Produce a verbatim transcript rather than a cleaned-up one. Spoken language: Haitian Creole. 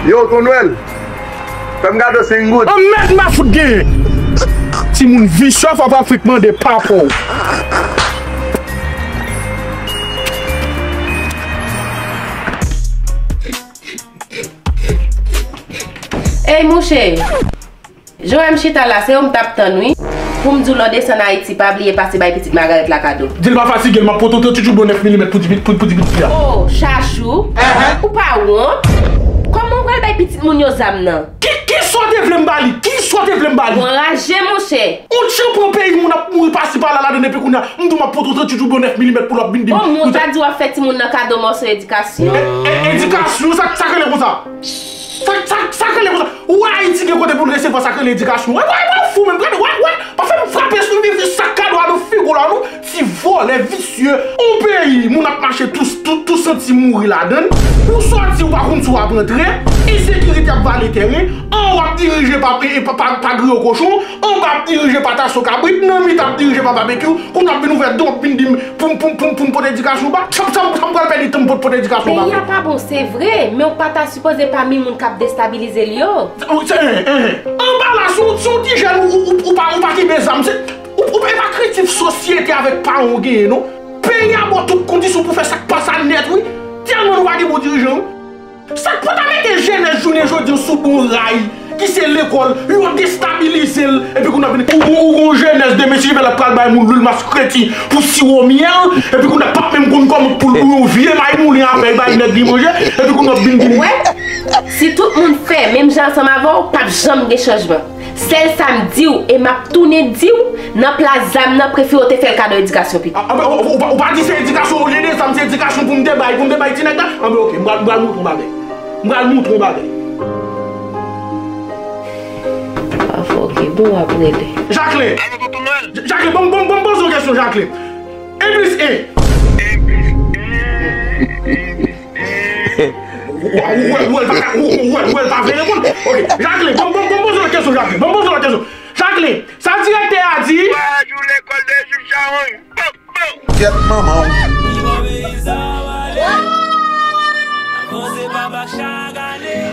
Yo, Ton Nwèl, fè m kado senk goud. Anmèd m a fout genyen. Timoun visye, fò pa fèk mande papa w. Ey, mouche. Jan w wè m chita la, se ou m t ap tann, wi. Pou m di w lè w desann Ayiti, pa bliye pase bay pitit Magarèt la kado. Di l pa fatige, m ap pote yon tchouchou bon nèf milimèt pou ti pit-, pou, pou ti pitit la. Oh, Chachou, ou pa wont? Kòman w pral bay pitit moun yo zam nan? Ki, kisa w te vle m ba li? Kisa w te vle m ba li? Ou anraje, monchè. Yon tchanpan peyi moun ap mouri pasi pala ladann epi kounye a, m di w m ap pote yon tchouchou bon nèf milimèt pou l ap vin di m. Bon, moun ta di w ap fè timoun nan kado mòso edikasyon. E, e, edikasyon, sa, sa k rele konsa? Sa, sa, sa k rele konsa? Ou wè Ayiti gen kote pou l resevwa sa k rele edikasyon? Wè, wè, wè, fou menm, gade, wè, wè, pa fè m frape sou vivi sak kado a nan figo la, non, ti vòlè visye. On peyi, moun ap mache tou, tou, tou santi mouri ladann. Ou sòti, ou pa konn si w ap rantre. Ensekirite ap vale tèren. Anwo ap dirije pa, e, e, pa, pa, pa griyo kochon. Anba ap dirije pa tasyon kabrit. Nan mit ap dirije pa babekyou. Kounye a w ap vin ouvè do w ap vin di m pou m, pou m, pou m, pou m pote edikasyon ba. Sa, sa, sa m pral pèdi tan m pot, pote edikasyon ba. Peyi a pa bon, se vre, men w pa ta sipoze pami moun k ap destabilize l yo. Se, se, en, en, en. Anba la, si w, si w ti jèn, ou, ou, ou, ou pa, ou pa kenbe zam, se, ou, ou, e pa kritik sosyete avèk paran w genyen, non. Peyi a ba w tout kondisyon pou fè sa k pa sa nèt, wi. Tèlman nou pa gen bon dirijan, wi. Sa k pou ta mete jenès jounen jodi an sou bon ray, ki se lekòl, yo destabilize l, epi kounye a vini, ou, ou, ou gon jenès demen si l ap pral bay moun lwil maskreti pou siwo myèl, epi kounye a p ap menm konn kòman pou l yon vye may moulen avè l bay nèg li manje, epi kounye a vin di m. Wè, si tout moun fè menm jan ansanm avè w, p ap janm gen chanjman. Sèl sa m di w, e m ap tounen di w, nan plas zam nan, prefere w te fè l kado edikasyon pito. A, a, ou, ou, ou pa, ou pa di se edikasyon, olye de zam, se edikasyon pou m te bay, pou m te bay ti nèg la? Anben, oke, m pral, m pral montre w bagay. M pral montre w bagay. Pafwa, oke, bon, w ap rele. Jacqueline! Alo, tonton Nwèl! Jacqueline, bon, bon, bon, poze yon kesyon, Jacqueline. En plis en. En plis en, en plis en. Ou, ou, ou, ou, ou, ou, ou, ou pa vle reponn. Oke, Jacqueline, bon, bon, bon, poze lòt kesyon, Jacqueline. Bon, poze lòt kesyon. Jacqueline, sa direktè a di? Twa jou lekòl de jou chawony. Bon, bon. Kèt manman w. Avanse papa chak ane.